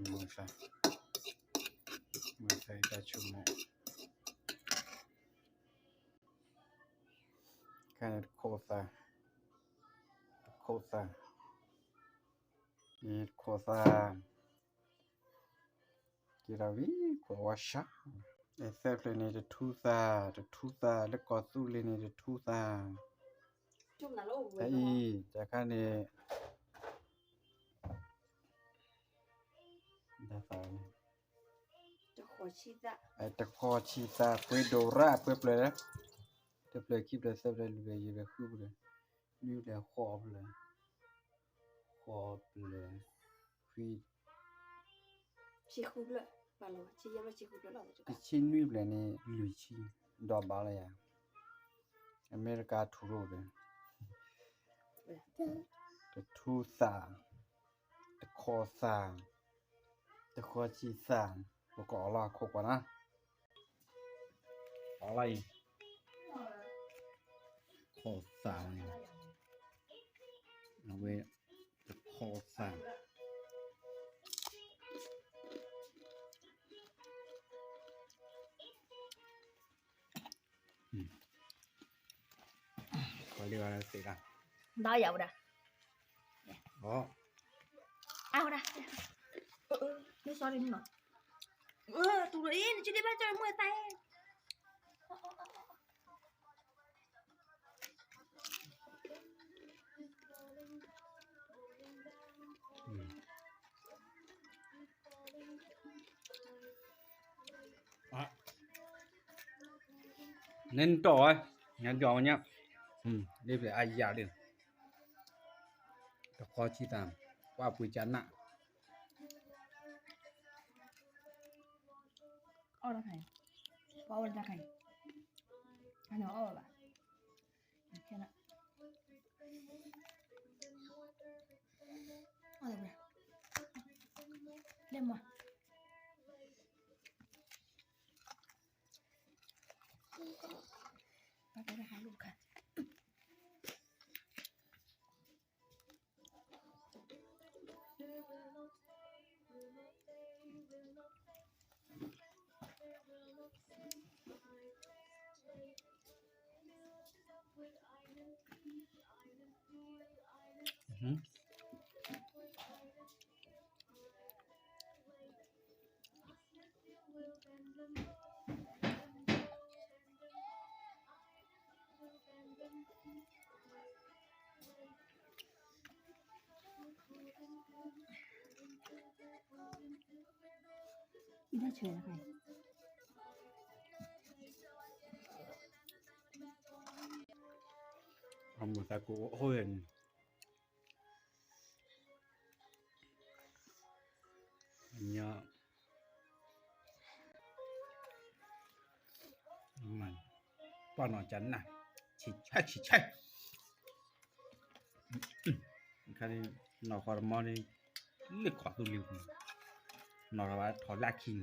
မုာ်သး, မုာ်သးအတၢ်ဆိကမိၣ်, ခါန့ၣ်တခိးသး, တခိးသး, တခိးသး, က့ၤဒီးဝံၤ ခိးဝါဆှါ, သၢဖျၢၣ်န့ၣ် တထူသး, တထူသး, လၢကီၢ်သူလ့ၤန့ၣ် တထူသး, တၢ်အံၤ တၢ်ခါန့ၣ် တၢ်သးန့ၣ် တဃီဆံသး, ပှ့ၤဒိၣ်ရၣ် ပှဲၤဖျၢၣ်, တဖျၢၣ်ခံဖျၢၣ်သၢဖျၢၣ်လွံၢ်ဖျၢၣ်ယဲၢ်ဖျၢၣ်ဃုဖျၢၣ်, နွံဖျၢၣ်ဃိးဖျၢၣ်, ဃိးဖျၢၣ်, ဃု, ဆံဃုဖျၢၣ်, တဆံနွံဖျၢၣ်န့ၣ်လွံၢ်ဆံ, ဒီးဘၣ်လၢယၤ, အမဲရကၤထူရိၣ်ဒီး တထူသး, တခီသး, တဃီဆံသး, ပကအီၣ်လီၤခိၣ်ကွၢ်နီၤ, အီၣ်လီၤအံၤ, ခီသးန့ၣ်, အဝဲ, တခီသး ပှၤလၢအသ့ၣ်တၢ်, ဒီးယၤဝဲဒၣ်, အဝဲဒၣ်, မ့ၢ် sorry နီၤ, တူၢ်အံၤ နကဒ့ဘၣ်ကၠီမွဲသး, နတီၢ်ဝဲ, နတီၢ်ဝဲညါ, လ့ဖျၢၣ်အယၢ်လံ, တခီဆံသး, ကွၢ်ပှ့ၤကနၣ်, အီၣ်တၢ်ခါအံၤ, ပှၤအီၣ်တၢ်ခါအံၤ, အန့ၣ်အီၣ်ဘၣ်, ခဲလၢာ်, အီၣ်တၢ်, လဲၤမး, ပှၤတဲတၢ်ခါလိာ်ခါ အီၣ်မုာ်သးကိး အိၣ်ဝဲန့ၣ် ညါ ပှၢ်နီၢ်ကနၣ် ဆံးဆံးဆံးဆံး ခါန့ၣ် နီၢ်ဃီတမီန့ၣ် လၢကီၢ်သူလ့ၤပူၤ နီၢ်ထီၣ်ဘၣ်ထီၣ်လၢခံန့ၣ်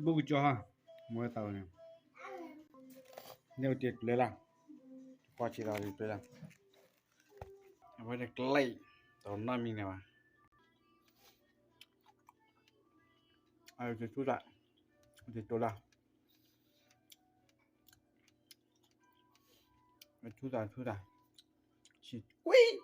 ဘူးကစီၤဟါ မ့ၢ်သးဝဲန့ၣ် န့ၣ်အိၣ်တ့ၢ်ကျဲလၢ ကွၢ်ဆံးလီၤတ့ၢ်ကျဲလၢ အဝဲတကျဲ တနီတမံၤန့ၣ်ဘၣ် အတထူသး တတိၤလၢ ထူသးထူသး ဆံးကွံာ်